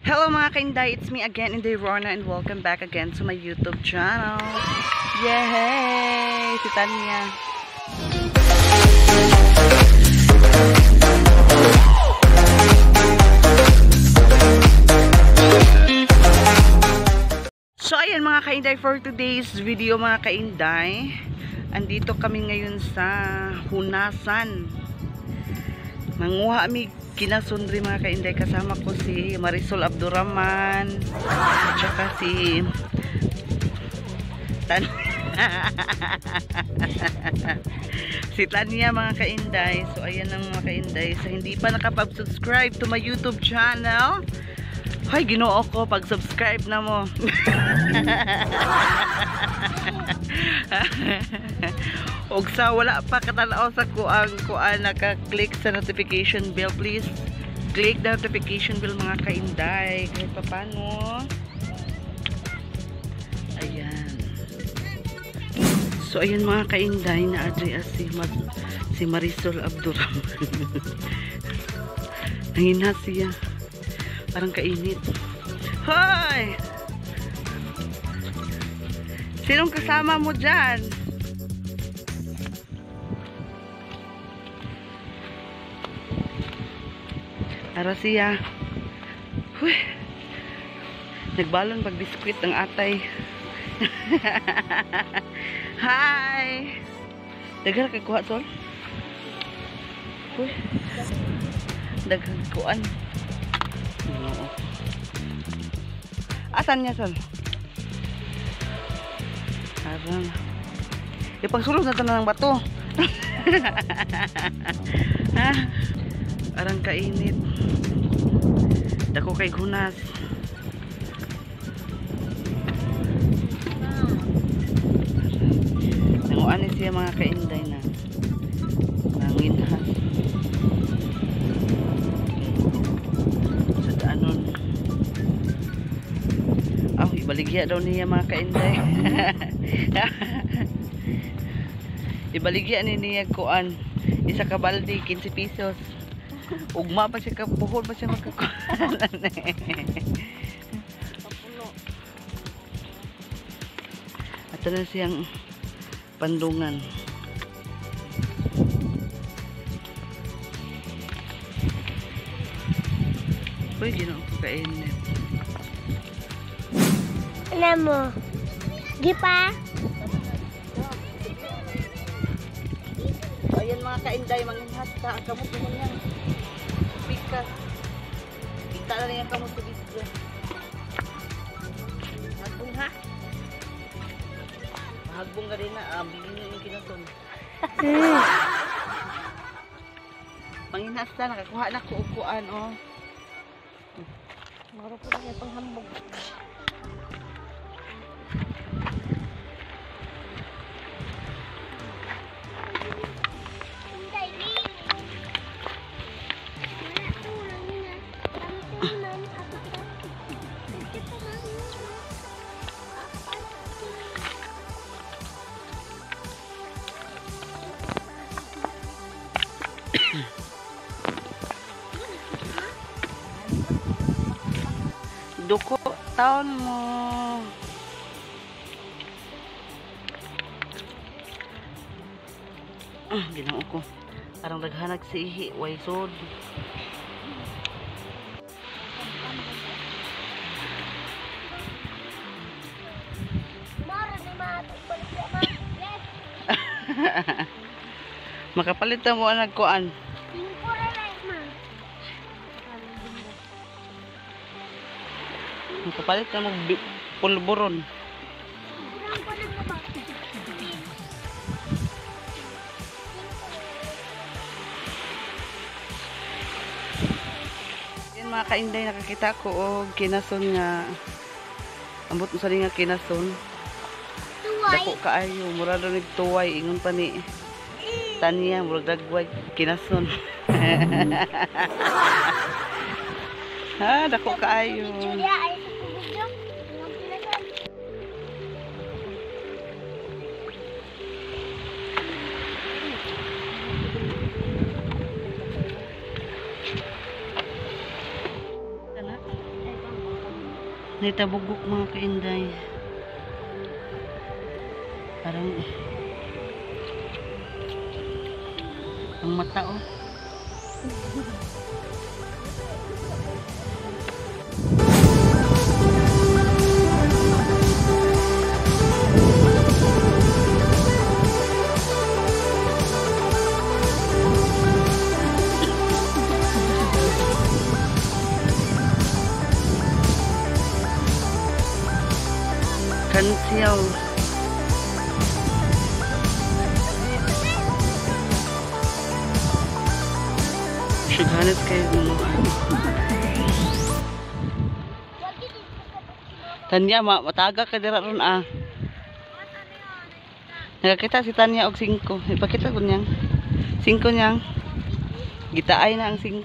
Hello mga kainday, it's me again, Inday Rorna, and welcome back again to my YouTube channel. Yay! Si Tanya. So ayan mga kainday, for today's video mga kainday, andito kami ngayon sa Hunasan. Manguha kami kinasundri mga kainday, kasama ko si Marisol Abdurrahman at saka si si Tanya mga kainday. So ayan ang mga kainday, sa hindi pa nakapag-subscribe to my YouTube channel, ay Ginoo ko, pag-subscribe na mo. Og sa wala pa katanaw sa kuang kuan naka-click sa notification bell, please click the notification bell mga kainday, kahit papano. Ayan. So ayan mga kainday, na adri as si Marisol Abdurrahman. Nangina siya. Parang kainit. Hoy! Sinong kasama mo dyan? Ara siya. Huy. Nagbalon pag biskwit ang atay. Hi! Daghan kay kuha, Sol. Huy. Daghan kuan. Oo. Asan niya, Sol? Aran. Ipagsulod na ito ng bato. Ha? Arang kainit. Dako kay gunas. Nanguan ni siya mga kainday na. Nanginhas. Sa daanon. Aw, ibaligya daw niya mga kainday. Ibaligya ni niya kuan. Isa ka balde, 15 pesos. Ugma pa siya, kapuhol pa siya magkakuan. At na siyang pandungan. Uy, ginoo ko kainit. Ano mo? Di pa? So, ayan mga kainday, manginhas ta. Ang kamot mo niyan. Pikas. Kita na niya kamot sa video. Hagbong ha? Mahagbong ka rin na. Bilhin niyo yung kinason. Manginhas ta. Nakakuha na kuukuan. Oh. Marupok na niya panghambog. Duko taon mo. Ginoo ko. Parang naghanag si ihi, way sod. Makapalit na mo ang nagkuan. Makapalit na mo pulburon. Yan mga kainday, nakakita ko og kinason nga ambot mo sa nga kinason. Dako kaayo, mura daw nagtuway ingon pa ni Tanya, murag dagway kinason. Ha, dako kaayo. Nitabugok, mga kainday. Parang ang mata, oh. Kansiyaw. Suganas kayo gumawa. Tanya, mataga ka dira ron ah. Nakakita si Tanya og 5. Ipakita ko niyang. 5 niyang. Gitaay na ang 5.